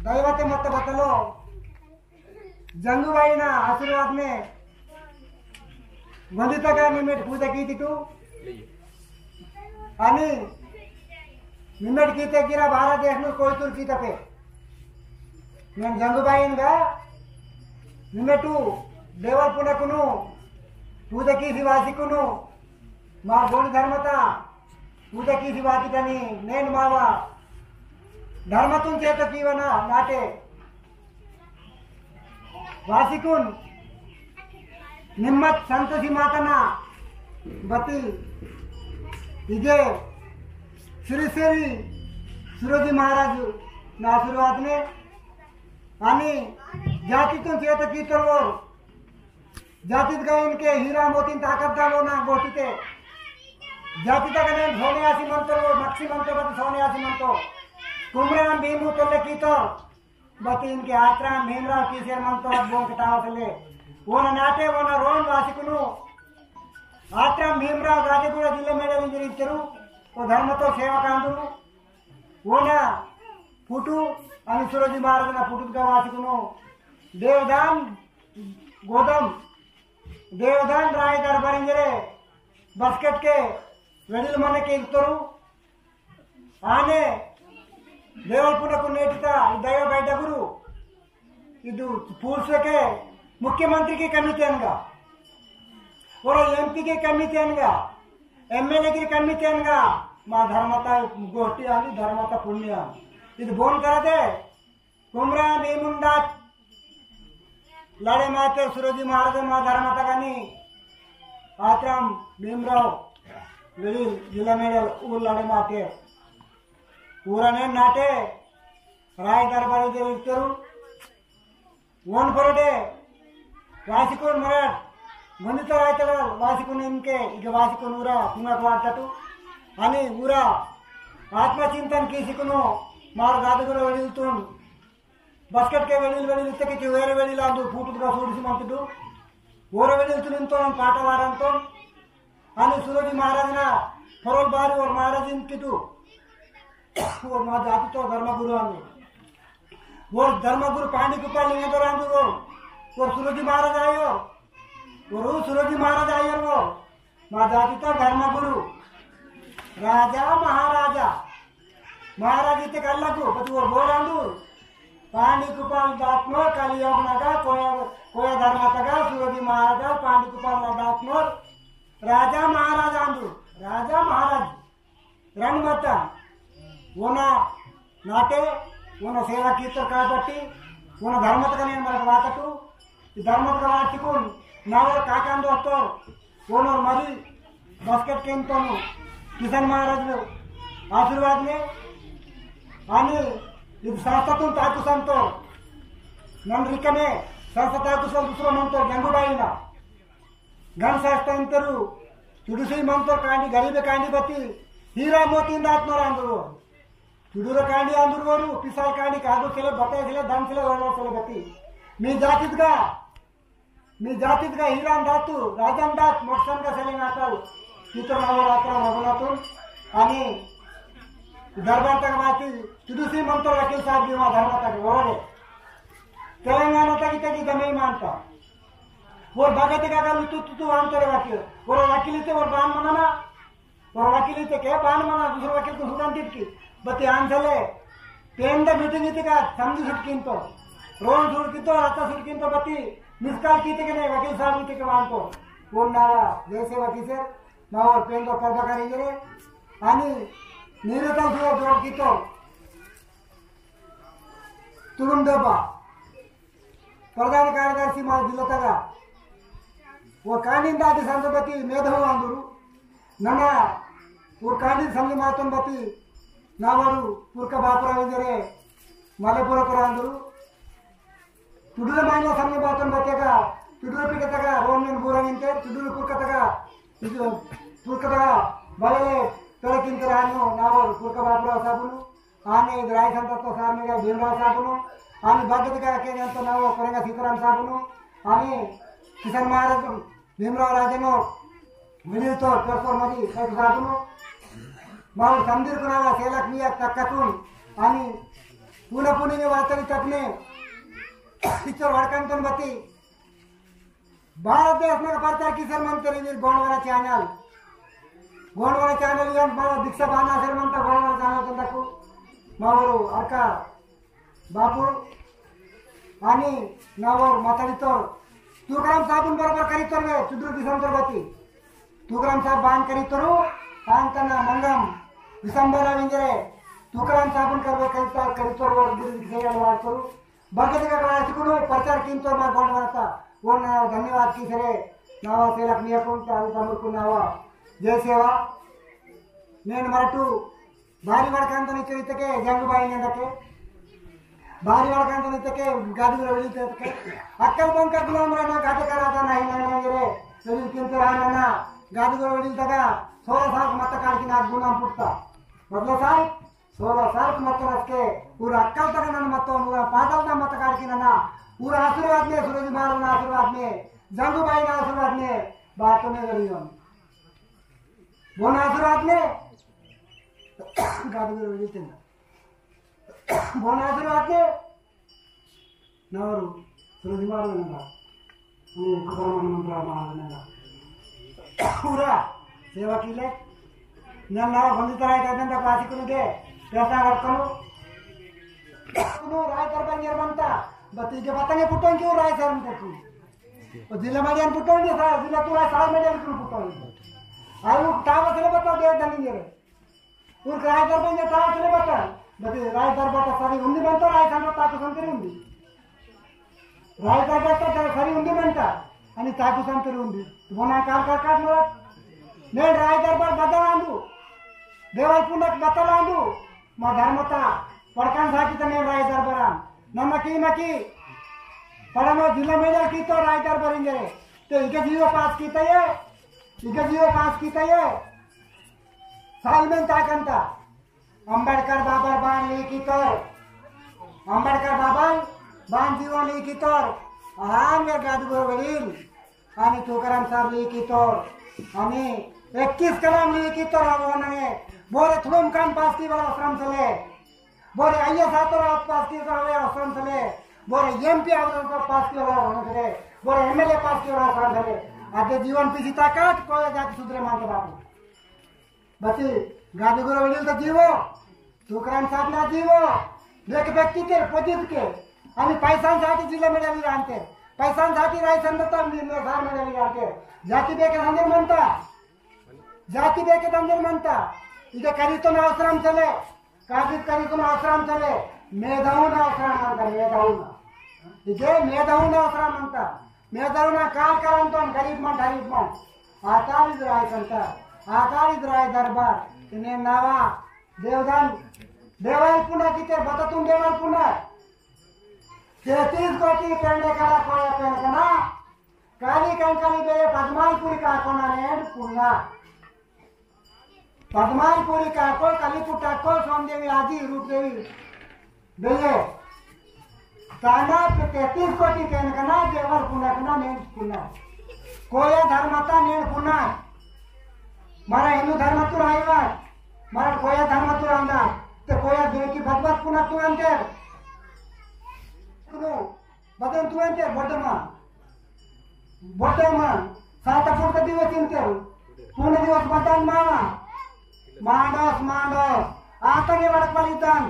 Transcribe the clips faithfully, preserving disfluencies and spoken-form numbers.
दैवते मत बतलो जंगुबाईना आशीर्वाद ने वंदितगा निमेट पूजा कीतिटु। अनि निमेट कीते गिरा भारत देश नु कोयतुर कीतपे। नेन जंगुबाईनगा निमेटु देवल पुनकुनु पूजा कीसी वासिकुनु मा गोंडी धर्मता पूजा कीसी वासिकनी नेन मावा धर्मतुन चेत कीवना नाटे वासिकुन निम्मत संतोषी मातना बती इगे श्री श्री सुरोजी महाराज ना आशीर्वाद ने आनी जाति तुन चेत की तरवर जाति का इनके हीरा मोती ताकत दावो ना गोटी ते जाति तक ने सोने आसी मंत्र वो मक्सी मंत्र बती सोने आसी मंत्र कुमरान भीमू तल्ले की तो बती इनके आत्राम भीमराव कीसेर मंतो बोंकतावसले। ओना नाटे ओना रोन वासिकुनु आत्राम भीमराव गादिगुड़ा जिल्ला मेडल इंजरी तेरु ओ धर्मतो सेवा कांदुनु। ओना पुटु अनि सुरोजी महाराजना पुटुगा वासिकुनु देवदान गोदम देवदान राय दरबार इंजरे बस्केट के वेडिल मने के इतरु आने देवल पुनकु नेटिता दैव बैठगुरु इदु पुरुषके मुख्यमंत्री की कमी तेनगा और एमपी की कमी तेनगा एमएलए की कमी तेनगा मा धर्मता गोष्ठी आंदी धर्मता पुण्य आंदी इदु बोन करते कुमरा भीमुंडात लड़े माते सुरोजी महाराज मा धर्म तगनी आत्राम भीमराव वेडिल जिला मेडल ऊर लड़े माते ऊरने नाटे राय दरबारी दे इतरू वन फरडे वासिकुन मराठ मंदित रायतल वासिकुन इनके इके वासिकुन ऊरा पुंगा वार्तटु अनि ऊरा आत्मचिंतन कीसिकुनु मार गादगुर वेडिलतुन बस्केट के वेडिल वेडिल इत्ते किचु वेरे वेडिल आंदु फूटु का सूडिसी मंतुडु। ओरे वेडिल तुनिंतो पाटा वारंतो। अनि सुरोजी महाराज ना फरोल बारी और महाराज इन किटु। और मा जाति तो धर्म गुरु आंदु। और धर्म गुरु पानी कुपाल लिंगे तो रांदु वो। और सुरोजी महाराज आयो। और वो सुरोजी महाराज आयो वो। मा जाति तो धर्म गुरु राजा महाराजा महाराज इत्ते कल्लकु बतु वो बोरांदु पानी कुपाल दात्नो कलियोग नगा कोया कोया धर्म तगा सुरभि महाराज पानी कुपाल दात्नो राजा महाराज आंदु राजा महाराज रणमत ओना नाटे ओना सेवा कीतर काबट्टी ओना धर्मत कने मरक वातटू ई धर्मत का वाचिकुन नावर काकान दोस्तोर ओनोर मरी बस्केट केंतोनु किशन महाराज ने आशीर्वाद ने आनी इद संस्थातुन ताकुसंतो नन रिकमे संस्था ताकुसन दूसरो मंतो जंगुबाईना गन शास्त्र इंतरु चुडुसी मंतोर कांडी गरीब कांडी बती हीरा मोती दात नोर आंदुर वोरु चुडुर कांडी आंदुर वोरु पिसाल कांडी कागो सेले बता सेले दन सेले वरना सेले बती मी जातित गा मी जातित गा हीरा दातु राजन दात मोक्सन का सेले नातल इतर नावर आत्रा भगनातुन आनी दरबार तक माती चुडुसी मंतोर वकील साहब दिवा धर्म तक वोरे तेलंगाना तक इतकी जमे मानता वो बगत का गल तू तू तू आंतोर वकील वो वकील इते वो बान मनाना वो वकील इते के बान मना दूसरा वकील को सुनान दिट की बती आंसले पेंदा मीटिंग इते का समझ सुटकिन तो रोन सुटकिन तो रत्ता सुटकिन तो बती मिसकाल कीते के नहीं वकील साहब इते के वान तो वो नावा जैसे वकील से नावा पेंदा प्रभाकर इंजरे आनी नीरता सुवा जोड़ की तो तुरुम दबा प्रधान कार्यदर्शी मा जिल्ला तगा वो कांडिन दादी संत बती मेधव आंदुरु नना वो कांडिन संग मातन बती नावरु पुरका बापुरा विजरे मलेपुरा पुरा आंदुरु तुडुरे माइना संग मातन बतेगा तुडुरे पिटतगा रोमन बुरा इंते तुडुरे पुरकतगा पुरकतगा बले तड़किन करानो नावरु पुरका बापुरा साबुनु आने इद राय संत तो सार मेगा भीमराव साहबनु, आने बागेत का के अंत नाव कोरेंगा सीताराम साहबनु, आने किशन महाराज भीमराव राजनो, मिडिल तो परसोर मरी सैफ साहबनु, माउर संदीर कुनावा सेलक मिया तक्कतुन, आने पुना पुनी ने वातरी तकने इचर वड़कन तन बती। भारत देश में प्रचार किसर मंत्री वीर गोंडवाना चैनल। गोंडवाना चैनल यान बाबा दीक्षा बाना सर मंता गोंडवाना चैनल तंदकु। मावरो अरका बापू, आनी नावर माताडीतोर, तुकाराम साबुन बरोबर करीतोर वे, चुद्र दिसंतर बती। तुकाराम साब बान करीतोरु, तान तना मंगम, दिसंबर विंजरे, तुकाराम साबुन करवे करीतोर, करीतोर वर गिर दिखे याल वार करू। बगत का कला सिकुनु, प्रचार किंतोर मा गोंड वाता, वो ना धन्यवाद की सरे, नावा सेलक नियकुन, चालू तमुर कुन नावा। जय सेवा, नेन मरटू, भारी वड़कांतन इचरितके जंगुबाई नेंदके। भारी वड़कांतन इतके गादुगुर वेलितके। अक्कल बंका गुलाम रहना गादे कराता नहीं नहीं नहीं रे। वेलिल किंतु रहना ना। गादुगुर वेलितगा सोलह साल मत काट की ना गुलाम पुटता। मतलब साल सोलह साल मत रख के पूरा अक्कल तक ना मत पूरा पागल ना मत काट की ना। पूरा आशीर्वाद में सूरज मारना आशीर्वाद में जंगुबाई ना आशीर्वाद में बात में गलियों। बोना आशीर्वाद में गादुगुर वेलितगा। बोना आशीर्वाद ने नवरु सुरदिमार नंदा। ये कुदरम मंत्र मार नंदा। पूरा सेवा कीले। नन्ना बंदी तराई करने दा पासी कुनु दे। पैसा रखनो। कुनु राय करबन निर्मंता। बती के पतंगे पुटों क्यों राय सर में तकू। और जिला मडियन पुटों के साथ, जिला तू राय साल मडियन क्यों पुटों। आयु तावा से बता दे दनी रे। ऊर राय दरबार में ताव चले बता। बते राय दरबार का सारी उंदी बनता, राय संगत ताकू संतरी उंदी। राय दरबार का सारी उंदी बनता, अनि ताकू संतरी उंदी। तो बोना काल का काट मरत। ने राय दरबार बदल आंदू। देवल पुनक बदल आंदू। मा धर्मता पड़कन साकी तने राय दरबार आन। नमकी मकी। पड़नो जिला मेजर की तो राय दरबार इंगे। तो इके जीवो पास की तये। इके जीवो पास की तये। साल में ताकंता। अंबेडकर बाबर बान ली की तोर। अंबेडकर बाबर बान जीवन ली की तोर। आहान में गादगो वडील। आनी तुकाराम साहब ली की तोर। आनी इक्कीस कलम ली की तोर। अब उन्होंने बोरे थुलुम कान पास की वाला आश्रम से ले। बोरे आईएएस आतर पास की वाला आश्रम से ले। बोरे एमपी आतर पास की वाला आश्रम से ले। बोरे एमएलए पास की वाला आश्रम से ले। आगे जीवन पीसी ताकत कोई जाति सुधरे मांगे बाबू। बती गादगुर वडील तो जीवो, तुकाराम साहब ना जीवो, देख व्यक्ति के, पदित के, आम्ही पैसांसाठी जिल्हा मेळावी राहते, पैसांसाठी राय संदता मी सार मेळावी राहते, जाती बेके संदर म्हणता, जाती बेके संदर म्हणता, इथे करीतो ना आश्रम चले, कागद करीतो ना आश्रम चले, मेधाऊ ना आश्रम म्हणता, मेधाऊ ना, इथे मेधाऊ ना आश्रम म्हणता, मेधाऊ ना काल करंतो गरीब मन, गरीब मन, आतारी राय संता, आतारी राय दरबार, इन्हें नावा, देवदान, देवाल पुना किते बता तुम देवाल पुना। तैंतीस कोटी पेंडे कला कोया पेंडकना, काली कंकाली बे पद्मालपुरी काकोना नेंड पुना। पद्मालपुरी काको, काली पुटाको, सोमदेवी आदि रूप देवी। बेये, ताना पे तैंतीस कोटी पेंडकना, देवाल पुना कना नेंड पुना। कोया धर्मता नेंड पुना। मारा हिंदू धर्म तू राईवा, मारा कोया धर्म तू रांदा, ते कोया देव की बदबद पुना तू अंते। सुनो, बदन तू अंते, बदमा। बदमा, सात फुट का दिवस इंते। पूर्ण दिवस बदन मावा। मांडोस, मांडोस। आता के बड़क वाली दान।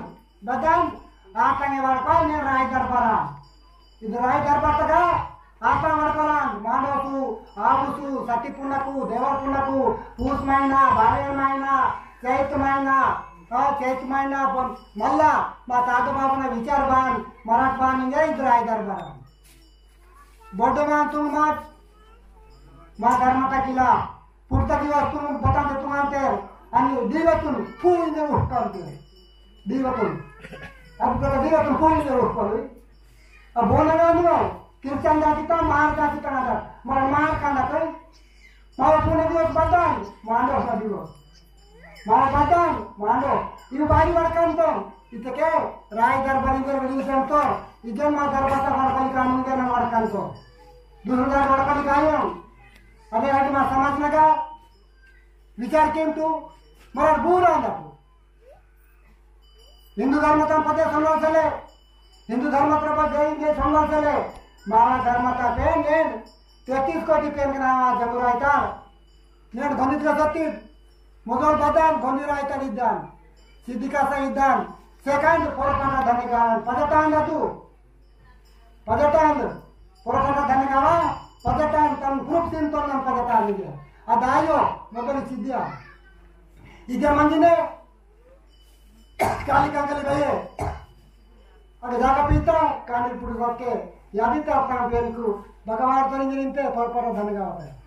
बदाम आतंगे वड़कल ने राय दरबारा। इद राय दरबार तगा आता वड़कलान मांडोसु, आबुसु, सती पुन्नकु, देवर पुन्नकु, पूस महीना, बारह महीना, चैत महीना, आ चैत महीना बन-, मल्ला मा तातो बाबना विचार बान, मराठ बान इंगे इद राय दरबारा। बड्डे मान तुम मत, मा धर्म का किला, पुरता की वस्तु में बता दे तुम आते, अनि दीवतुन फूल ने उठकांते, दीवतुन, अब तो दीवतुन फूल ने उठकांते, अब बोलना नहीं हो, किरचन जाति का, मार जाति का ना, मार, मार का ना कोई, मार पुणे दिवस बतान, मांडो सा दिवस। मार बतान, मांडो। इव बारी वड़कन तो, इतके राय दरबारी दरबारी संतो, इजन मा दरबार ता वड़कन कानून के ना वड़कन तो। दूसरा वड़कन कायो। अबे आज मा समाज लगा, विचार किंतु, मगर बूरा ना। हिंदू धर्म तम पते संभल सेले, हिंदू धर्म प्रभु जय जय संभल सेले, मावा धर्म ता पेन नेन, तैंतीस कोटि पेन के नाम जंगुरायता, नेन गंदित का सत्य, मुदल बदान, गंदी रायता इद्दान, सिद्धिका सा इद्दान, सेकंड पोरपना धनिकान, पदतान तू, पदतान, पोरपना धनिकावा, पदतान, तम ग्रुप तीन तो नम पदतान इद्दान, अदायो, मगर सिद्धिया, इद्या मंजिने, काली कंकली गए। अगर जागा पीता, काली पुरुष के, यादी ता अपना बेन को, भगवान तो नहीं मिलते, पर पर धन गावत है।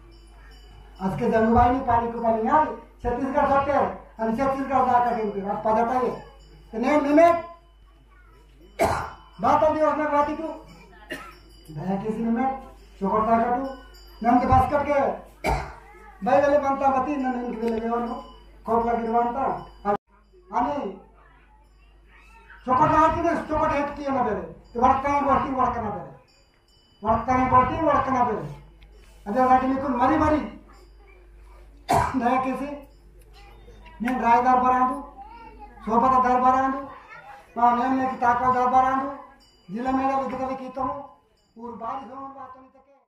आज के जंगुबाई ने पानी को पानी याद, छत्तीसगढ़ सत्य, अरे छत्तीसगढ़ जाकर के, आप पता है। तो नहीं, नहीं, बात अभी उसने बात ही तू। दया किसी ने मैं, चोकर ताका तू, नंद बास्केट के, बाई वाले बनता बती, नंद इनके लिए लेवन हो, कोट लगे बनता। अनि चोकट आती ने चोकट हेत किया ना बेरे। तो वड़कता है गोटी वड़कना बेरे। वड़कता है गोटी वड़कना बेरे। अदे लागे निकुन मरी मरी। दया किसी। मैं रायदार बरांदू। सोबत दर बरांदू। मा मैं मैं की ताकत दर बरांदू। जिला मेला लिख दे की तुम। और बारिश होने बात नहीं तके।